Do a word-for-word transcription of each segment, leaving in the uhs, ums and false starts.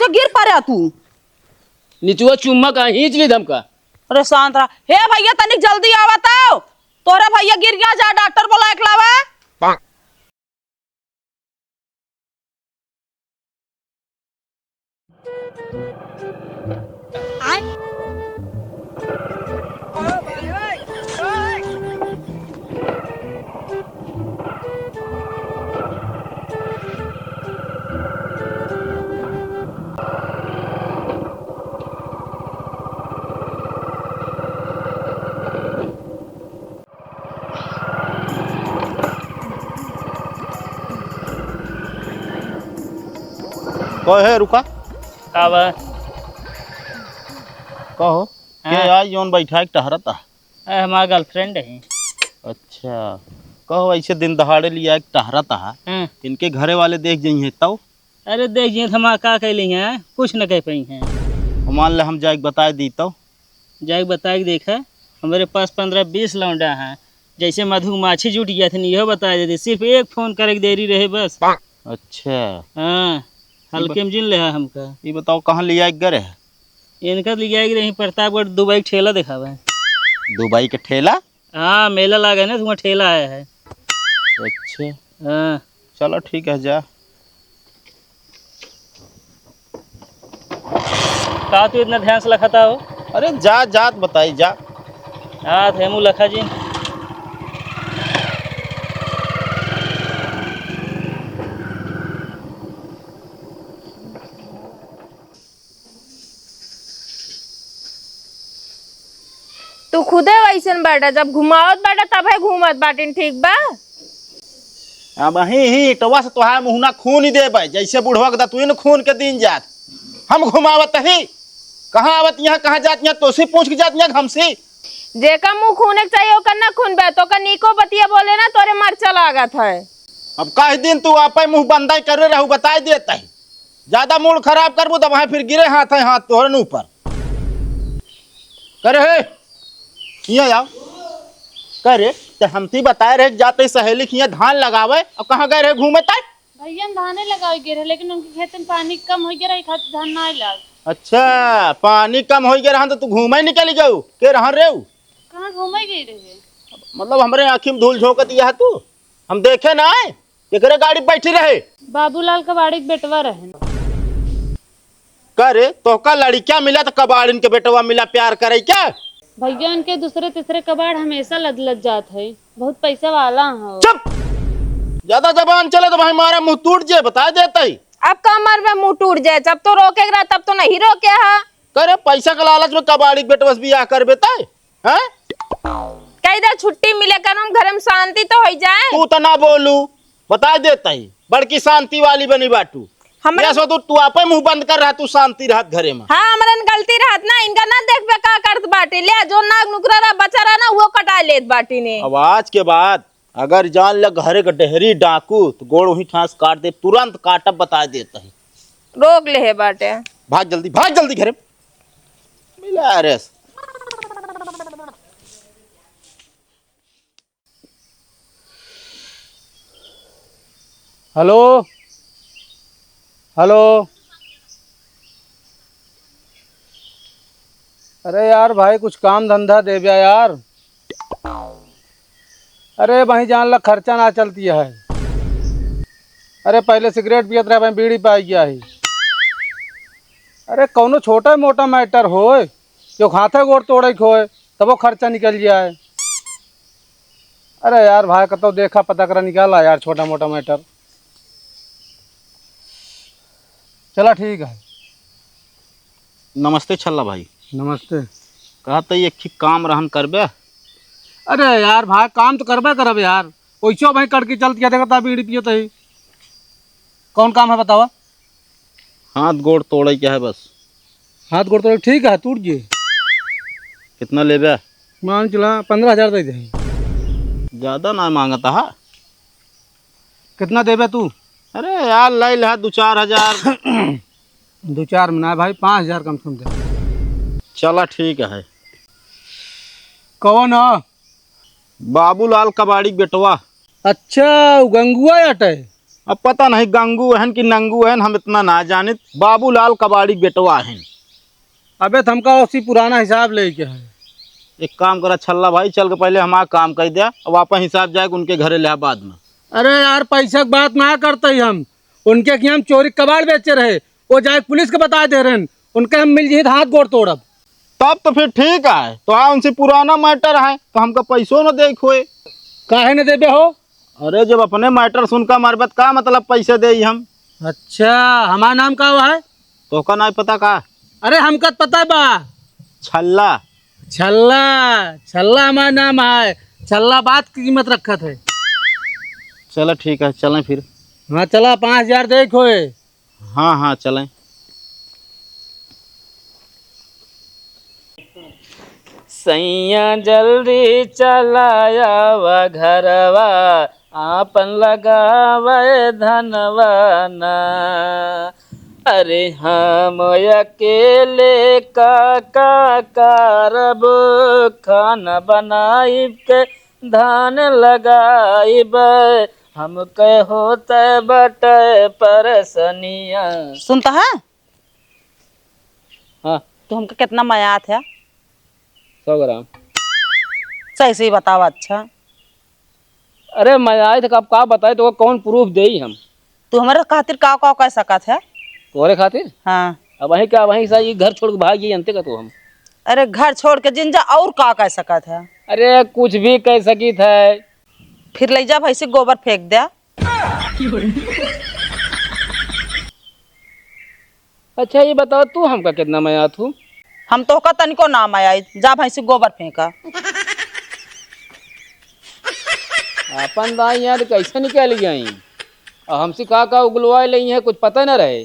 तो गिर पड़ा तू। निचुआ चुम्मा का हींच ली धमका। अरे शांत रहा। हे भैया, तनिक जल्दी आवा तो। तोहरा भैया गिर गया, जा डॉक्टर बोला एक लावा। कहे रुका। का बा? कहो। हाँ। के आई जौन बैठा एक टहरत आ? ए, हमार girlfriend है। अच्छा, कहो ऐसे दिन दहाड़े लिया एक टहरत आ, हाँ। इनके घरे वाले देख जइहें तब? अरे देख जइहें तो हमार का कैली हैं, कुछ न कह पाई हैं। मान ले हम जाइके बताए दी तब? जाइके बताइके देखा, हमरे पास पन्द्रह बीस लौंडा हैं, जैसे मधुमाछी जुट गया थे, इहो बताए देते, सिर्फ एक फोन करे के देरी रहे बस। अच्छा। हाँ, हल्के में जिन लेहा हमका। ये बताओ कहाँ ले आइके गए रहे? इनका ले आइके रही प्रतापगढ़, दुबई के ठेला देखावे। दुबई के ठेला? हाँ, मेला लागे ना, तो वहाँ ठेला आया है। अच्छा। हाँ। चलो ठीक है, जा। का तू इतना ध्यान से लखता हो? अरे जा, जात बताई जा। हाँ, तो हेमू लखा जी। तू खुदे वैसन बाटा, जब घुमावत बाटा तबे घूमत बाटिन, ठीक बा? अब ही, ही ईटवा से तोहार मुहना खून ही देबे, जैसे बुढ़वा के दतुइन खून के दिन जात। हम घुमावत ही, कहाँ आवत यहाँ, कहाँ जात यहाँ, तोसी पूछ के जात यहाँ हमसी। जेका मुँह खूने के चाहिए, ओकर ना खून बे, तोका नीको बतिया बोले ना, तोरे मरचा लागत है। अब काहे दिन तू आपे मुँह बंदाई करे रहू, बताई देत ही। ज्यादा मूड खराब करबू, तब वहाँ फिर गिरे हाथ है, हाथ तोहरन ऊपर। करे हे, हियाँ आओ। करे, ते हमती बताए रहे, जाते सहेली के हियाँ धान लगावे, अब कहाँ गए रहे घूमे तय? भैया, हम धाने लगावे गए रहे, लेकिन उनके खेत में पानी कम हो गया रहे, खातिर धान ना लाग। अच्छा, पानी कम हो गया रहा तो तू घूमे निकल जाऊ, के रहा रेऊ? कहाँ घूमे गए रहे? मतलब हमरे आँखी में धूल झोंकत यह तू, हम देखे ना आए। केकरे गाड़ी बैठी रहे? बाबूलाल कबाड़ी के बेटवा रहे। का रे, तोहका लड़किया मिला तो कबाड़िन के बेटवा मिला प्यार करे क्या? भैया, उनके दूसरे तीसरे कबाड़ हमेशा लद लद जात है, बहुत पैसा वाला हो। चुप! ज्यादा जबान चले तो भाई मारा मुंह टूट जाए, बता देता ही। अब कमर में मुंह टूट जाए, जब तो रोके के रहा तब तो नहीं रोके हा। करे पैसा के लालच में कबाड़ी के बेटवा से बियाह करबे तय? हैं? कह दे छुट्टी मिले, कानून घर में शांति तो हो जाए। तू तो ना बोलू, बता देता ही, बड़की शांति वाली बनी बाटू। हमरा ये सो तू, तू आपे मुंह बंद कर रहा, तू शांति रहत घरे में। हाँ, हमरन गलती रहत ना, इनका ना देखबे का करत बाटे। ले जो नाक नुकरा रहा, बचा रहा ना, वो कटा लेत बाटी ने। अब आज के बाद अगर जान ले घरे के डेहरी डाकू, तो गोड़ वहीं ठास काट दे, तुरंत काटब, बता देता ही। रोक ले है बाटे। भाग जल्दी, भाग जल्दी घरे। मिला रे। हेलो, हेलो। अरे यार भाई, कुछ काम धंधा देब्या यार। अरे भाई, जान ला खर्चा ना चलती है। अरे पहले सिगरेट पियत रहे, भाई बीड़ी पाई गया है। अरे कौनो छोटा मोटा मैटर होए, जो हाथे गोड़ तोड़े के होए, तब वो खर्चा निकल जाए। अरे यार भाई, कतो देखा पता करा, निकाला यार छोटा मोटा मैटर। चला ठीक है। नमस्ते छल्ला भाई। नमस्ते। कहा तो एक ठे काम रहन करबे? अरे यार भाई, काम तो करबे करब यार। वैसो भाई कड़की चलती है, देखता बीड़ी पियत ही। कौन काम है बतावा? हाथ गोड़ तोड़े के है बस। हाथ गोड़ तोड़े, ठीक है, टूट जे। कितना लेबे? मान चला, पन्द्रह हजार दे दे। ज्यादा ना मांगता है। कितना देबे तू? अरे यार, ले ला दो चार हजार। दो चार में ना भाई, पाँच हजार कम से कम दे। चला ठीक है। कौन है? बाबूलाल कबाड़ी के बेटवा। अच्छा, उ गंगुआ अटे। अब पता नहीं गंगू हन कि नंगू हन, हम इतना ना जानित। बाबूलाल कबाड़ी बेटवा हन। अबे त हमका उसी पुराना हिसाब लेके है। एक काम करा छल्ला भाई, चल के पहले हमारा काम कर दिया, अब आपन हिसाब जाए उनके घरे ले बाद में। अरे यार, पैसा की बात ना करते ही हम, उनके कि हम चोरी कबाड़ बेचे रहे, वो जाए पुलिस के बता दे रहे हैं, उनके हम मिल जाए तो हाथ गोड़ तोड़ब। तब तो फिर ठीक है, तो हाँ उनसे पुराना मैटर है तो हमका पैसों न दे खोए। काहे न देबे हो? अरे जब अपने मैटर सुनकर मरबे त का मतलब पैसे दे हम? अच्छा, हमारा नाम का हुआ है? तोहका नाहीं पता का? अरे हमका त पता बा। छल्ला। छल्ला, छल्ला हमारा नाम है। छल्ला बात की कीमत रखत है। चला ठीक है, चलें फिर। हाँ चला, पाँच हजार दे खोए। हाँ हाँ चलें। सैया जल्दी चला आवा घरवा, आपन लगावे धनवा ना। अरे हम अकेले का का करब, खाना बनाइब के धान लगाइब, हमके होते बटे परेशानिया। सुनता है? हाँ। तू हमका कितना मयात है? सौ ग्राम। सही सही बतावा। अच्छा। अरे मयात है, अब का बताई, तो कौन प्रूफ देई हम? तू हमारे खातिर का का कह सकत है? तोहरे खातिर? हाँ। अब वहीं का, वहीं से ये घर छोड़ के भाग गई, अंते का तो हम। अरे घर छोड़ के जिन जा, और का कह सकत है? अरे कुछ भी कह सकित है। फिर ले जा भैंसी गोबर फेंक दे। अच्छा, ये बताओ, तू हमका कितना मयात हू? हम तोहका तनिको ना मयाई, जा भैंसी गोबर फेंका। आपन दाई याद कैसे निकल गई? और हमसे का का उगलवा ले हैं, कुछ पता न रहे।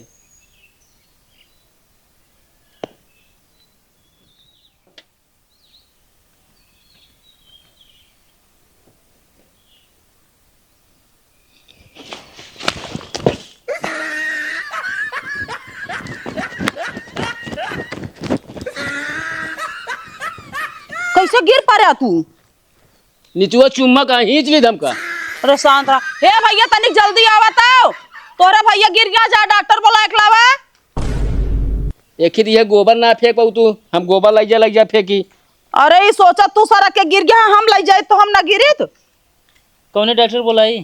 कैसे गिर पड़ा तू? निचुआ चुम्मा का हींच ली धमका। अरे शांत रहा। हे भैया, तनिक जल्दी आवा तो। तोहरा भैया गिर गया, जा डॉक्टर बोला के लावा। एक ही दिए गोबर ना फेंक पाऊ तू, हम गोबर लग जा, लग जा फेंकी। अरे, ई सोचा तू सड़क के गिर गया, हम लग जाए तो हम ना गिरित। कौने डॉक्टर बोलाई?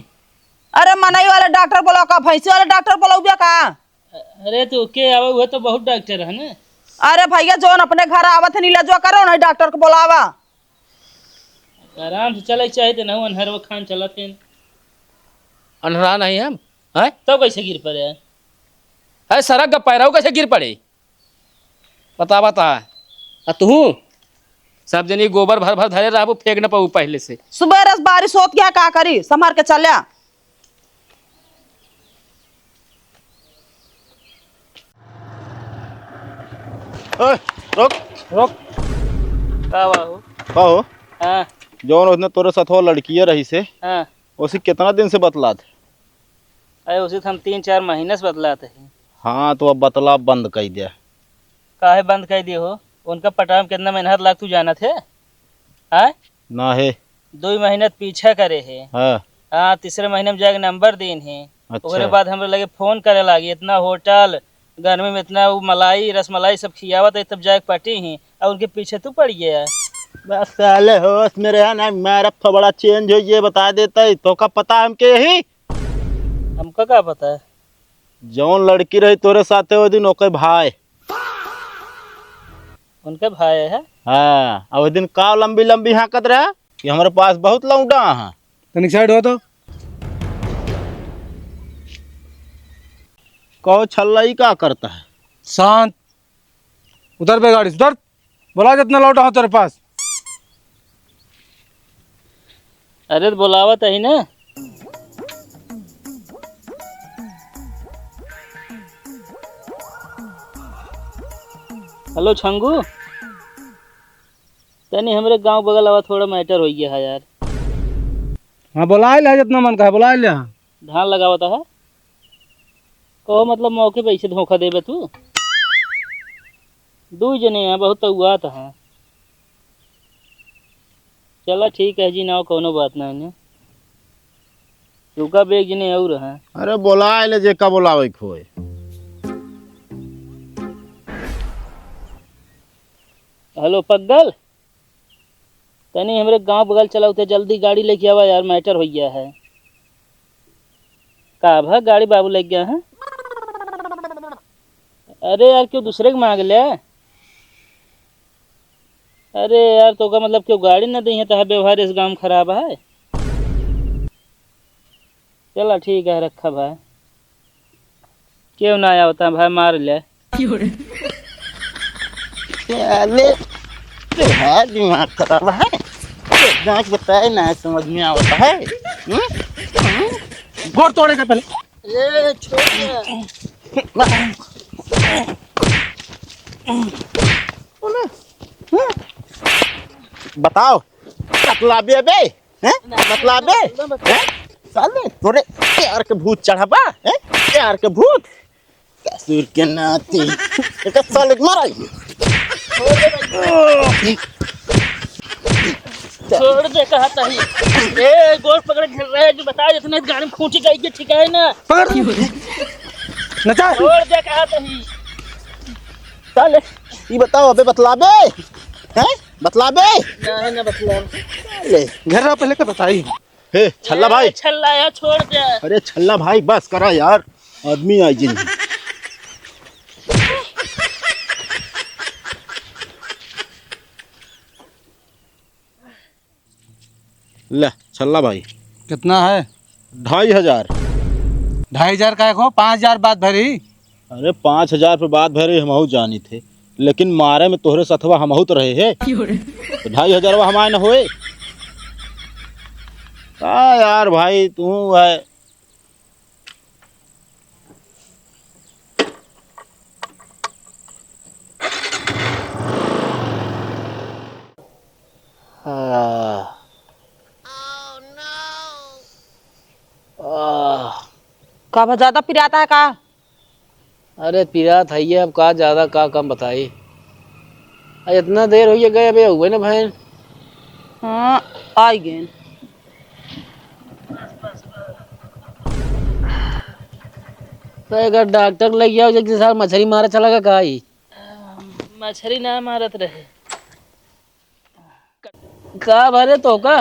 अरे, मनई वाला डॉक्टर बोला का, भैंसी वाला डॉक्टर बोलौबे का? अरे, तो के आवे, वो तो बहुत डॉक्टर है ना। अरे भैया, जौन अपने घर आवत है, नीला जो करो ना, डॉक्टर को बोलावा। आराम से चले चाहे तो ना, अनहरवा खान चलत है। अनहरा नहीं हम, हैं? तब कैसे गिर पड़े? है सड़क का पैरव कैसे गिर पड़े? बता, बता। आ तू सब जनी गोबर भर भर धरे रहबू, फेंक न पाऊ पहले से। सुबह रस बारिश होत गया, का करी, संभाल के चल्या। ए, रुक। रुक। का बा हो? का हो? हाँ। जौन उसने तोरे साथ वो लड़किया रही से, हाँ। उसे कितना दिन से बतलात है? अरे, उसे तो हम तीन चार महीने से बतलात है। हाँ, तो अब बतला बंद कर दिया। काहे बंद कर दिए हो? उनका पटावे में कितना मेहनत लाग, तू जानत है? आय? ना है। दो महीना त पीछा करे है। हाँ। हाँ, तीसरे महीने में जाके नंबर दीन है। अच्छा। ओकरे बाद हमरे लगे फोन करे लागी, इतना होटल, गर्मी में इतना उ मलाई, रसमलाई सब खियावत है, तब जाके पटी ही, और उनके पीछे तू पड़ गया। बस साले होश में रहा ना, मारा फबड़ा चेंज हो, ये बता देता है, तो का पता हमके यही? हमका का पता है? जौन लड़की रही तोरे साथे वो दिन, ओके भाई। उनके भाई है? हाँ, और वो दिन का लंबी लंबी हाँकत रहा कि हमारे पास बहुत लौंडा है। तनिक साइड हो तो। कहो छल्ला, ई का करता है? शांत। उतर बे गाड़ी से, उतर। बोला जितना लौटा हो तेरे पास। अरे तो बोलावत ही ना। हेलो छंगू, तनी हमरे गांव बगल आवा, थोड़ा मैटर हो गया है यार। हाँ, बोलाए ले, जितना मन का है, बोलाए ले। धान लगावत है। कहो, मतलब, मौके पे ऐसे धोखा देबे तू? दू जने हैं, बहुत तउआत हैं। चला, ठीक है जी, ना, कौनो बात ना है। तुका बेग जने और है। अरे बोलाए ले जेका बोलावे खोए। हेलो पग्गल, तनी हमरे गांव बगल चला उते जल्दी गाड़ी लेके आवा यार, मैटर हो गया है। का भा गाड़ी बाबू ले गया है? अरे यार क्यों दूसरे के मांग ले? अरे यार, तोका मतलब क्यों गाड़ी न दी है, तोहार व्यवहार इस गांव में खराब है। चला ठीक है, रखा भाई। क्यों ना आवता भाई, मार ले। क्यों रे? साले, तोहार दिमाग खराब है। गांव बताए ना समझ में आवता है। हम्म? हम्म? गोड़ तोड़े के पहले। ए, छोड़ दे। बताओ, बतलाबे बे? हैं? ना, बतलाबे? ना, ना, हैं? साले, तोरे प्यार के भूत चढ़ा बा, हैं? प्यार के भूत। कसूर के नाते। एका साले के मारा। छोड़ दे भाई। छोड़ दे, कहा तही। ए, गोड़ पकड़ के घेर रहे, जो बता, इतने गाड़ी में खूंटी गई के, ठीक है ना? पकड़। नचा। छोड़ दे, कहा तही। साले, ई बताओ, अबे बतलाबे? हैं? बतलाबे? ना है, ना बतलाओ। ले, घर रहा पहले के बताई। हे, छल्ला ए, भाई। छल्ला यार, छोड़ दे। अरे छल्ला भाई, बस करा यार, आदमी आई जिन। ले, छल्ला भाई। कितना है? ढाई हजार। ढाई हजार का एक हो, पाँच हजार बाद भरी। अरे, पाँच हजार पे बात भरी, हमहू जानी थे, लेकिन मारे में तोहरे सथवा हमहू तो रहे हे। क्यों रे? तो ढाई हजारवा हमारे न होए। का यार भाई, तू है। आह। आह। का बा, ज्यादा पिराता है का? अरे पिरात है ये, अब का ज्यादा का कम बताई। आ, इतना देर होइए गए, अबे हुए ना भैन। हाँ, आई गए। तो अगर डॉक्टर लग गया, जैसे सार मछली मारे चला गया, का ही? मछली ना मारत रहे। का भरे तो का?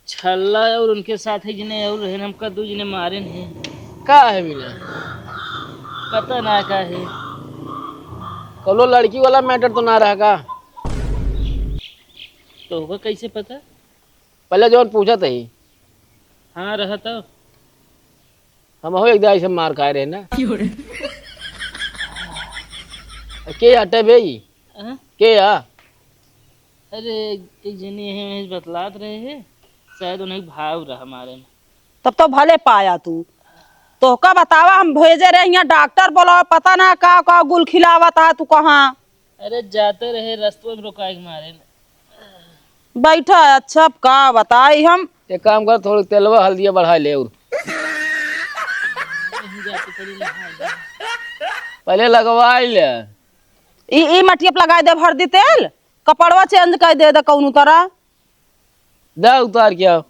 छल्ला और उनके साथ ही जने और रहन, हमका दू जने मारेन हैं। का है मिला? पता ना का है। कौनो लड़की वाला मैटर तो ना रहा का? तो होगा कैसे पता? पहले जौन पूछत ही। हाँ, रहा तो। हमहू एक दाई से मार खाए रहे ना। क्यों रे? के हटे बे ई? हाँ? के आ? अरे, एक जनी है, वहीं बतलात रहे हैं, शायद उन्हीं भाव रहा हमारे में। तब तो भले पाया तू। तोहका बतावा, हम भेजे रहे यहाँ डॉक्टर बोलावा, पता ना का, का गुल खिलावत है तू कहाँ। अरे, जाते रहे, रस्तवा में रुकाए के मारे न। बैठा, अच्छा, अब का बताई हम। एक काम कर, थोड़ी तेलवा हल्दिया बढ़ा ले और। नहीं जाते, चली नहाए। पहले लगवाई ले। ई, ई मटिया पे लगाई दे हरदी तेल, कपड़वा चेंज कर दे दे कौनो तरह। दा उतार के आओ।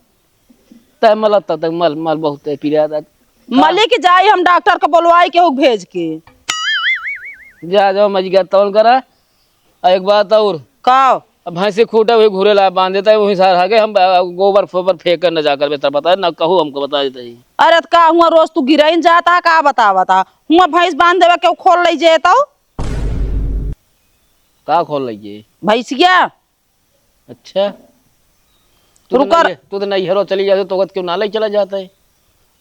तय मलत तब तक मल, मल बहुत है पिरात। मली के जाई हम डॉक्टर के बोलवाई केहू के भेज के। जा, जाओ, मजिगा तौल करा। आ, एक बात और। का? अब भैंसी खूटा वही घूरे ला बांध देता है, वही सार आगे हम, आ, गोबर फोबर फेंक कर न जाकर बेहतर पता है, ना कहू हमको बता देता ही। अरे, त का हुआ, रोज तू गिरइन जाता है, का बतावता? हुआ भैंस बांध देवे, केहू खोल लइ जे तो? का खोल लइ जे? भैंसिया। अच्छा। तू तो रुकर। नहीं, तू तो नैहरो चली जाते, तो क्यों ना ले चला जाता है?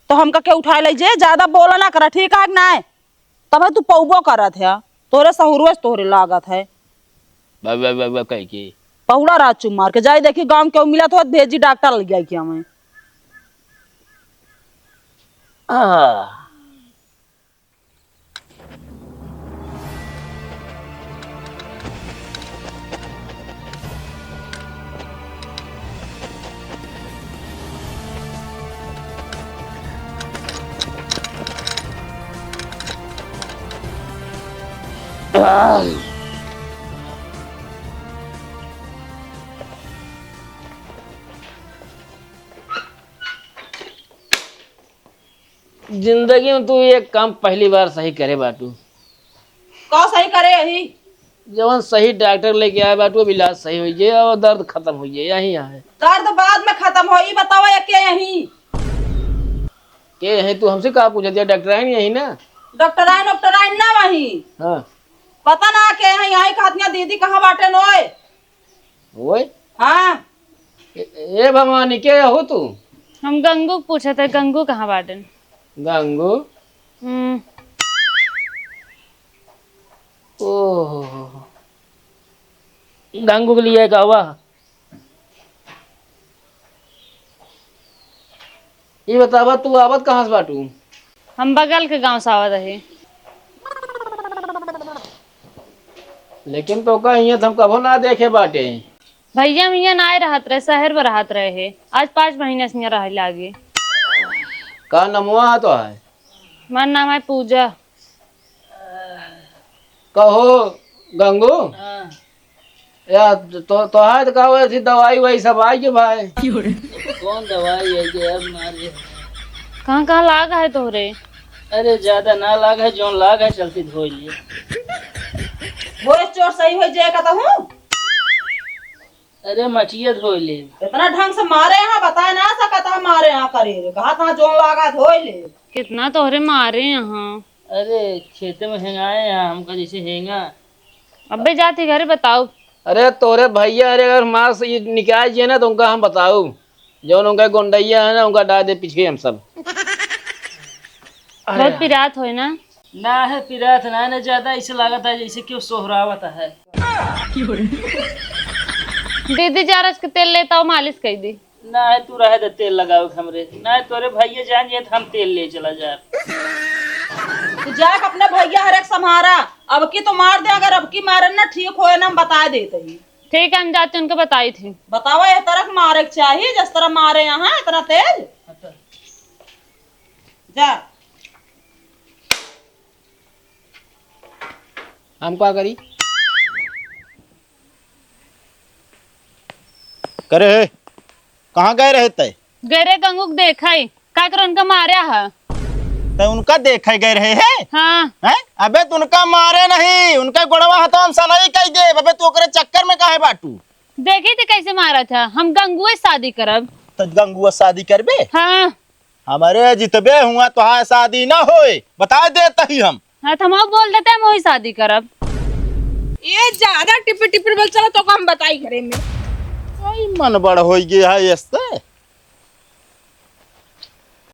तो हमका के उठाए लइ जे, ज्यादा बोला ना करा, ठीक है कि नाय? तब तू पौबो करत है, तोरे सहुरुए से तोहरे लागत है। बा, बा, बा, बा, कह के। पहुड़ा रात चुम मार के जाई, देखी गांव के मिलत होत, भेजी डॉक्टर लग जाई कि हमें। आह। जिंदगी में तू एक काम पहली बार सही करे बाटू। का सही करे यही? जवन सही डॉक्टर लेके आए बाटू, अब इलाज सही होइ जाए और दर्द खत्म होइ जाए, यही यहाँ है। दर्द बाद में खत्म हो, ई बतावा ये के यही? के यही? तू हमसे का पूछत है? डॉक्टराइन यही ना? डॉक्टराइन, डॉक्टराइन ना वही। हाँ। पता ना के यही, यही कहतिया दीदी कहाँ बाटे नोए? ओए? हाँ। ए, ए भवानी, के हो तू? हम गंगू के पूछत है, गंगू कहाँ बाटन? गंगू? हम्म। ओहो। गंगू के लिए का हुआ? ई बतावा, तू आवत कहाँ से बाटू? हम बगल के गांव से आवत रही। लेकिन तोका हियाँ त हम कभो ना देखे बाटे। भैया मियाँ ना आए रहत रहे, शहर में रहत रहे है। आज पाँच महीना से हियाँ रहे लागे। का नमवा है तोहार? हमार नाम है पूजा। कहो गंगू। हाँ। या तो, तोहार तो का हुआ थी, दवाई ववाई सब आई के भाई? कौन दवाई है के अब मारे? कहाँ कहाँ लाग है तोहरे? अरे ज्यादा ना लाग है, जौन लाग है चलती धोई लिए। भोज चोर सही हो जाए का तो हूँ। अरे मटिया धोई ले। इतना ढंग से मारे यहाँ बताए ना सकत है, मारे यहाँ करे रे। कहा था जौन लागा धोई ले। कितना तोहरे मारे यहाँ। अरे खेते में हेंगाए हैं हमका जैसे हेंगा। अबे जाती घरे बताओ। अरे तोरे भैया, अरे अगर मार से ये निकाल जिए ना तो उनका हम बताऊ। जौन उनका गोंडैया है ना, उनका डाल दे पीछे हम सब। अरे बहुत यार। पिरात होए ना? ना है पिरात, ना, ना ज्यादा ऐसे लागत है जैसे क्यों सोहरावत है। दीदी जारस के तेल लेता हो, मालिश कर दी। ना है, तू रहे दे तेल लगावे के हमरे। ना है, तोरे भैया जान जाए तो हम तेल ले चला जाए। तू जाके अपने भैया हरेक संभारा। अब की तो मार दे, अगर अब की मारन ना ठीक होए ना, हम बता देते ही। ठीक है, हम जाते उनको बताई थी। बतावा, ये तरह के मारे के चाहिए, जिस तरह मारे यहाँ इतना तेज। अच्छा। जा। हम का करी? करे है, कहाँ गए रहे तय? गए रहे गंगू के देखाई, का कर उनका मारा है। तय उनका देखे गए रहे है? हाँ। हैं? अबे तू उनका मारे नहीं, उनका गोड़वा हथवा हम सलाई कई दे। अबे तू ओकरे चक्कर में काहे बाटू? देखी थी कैसे मारा था, हम गंगुए शादी करब। तो गंगुआ शादी करबे? हाँ। हमरे जितबे हुआ तोहार शादी ना होए, बता देत ही हम। हाँ, तो हम बोल देते हैं, हम वही शादी करब। ये ज्यादा टिपिर टिपिर बोल, चलो तो हम बताई घरे में। कोई मन बड़ होई गया है इससे।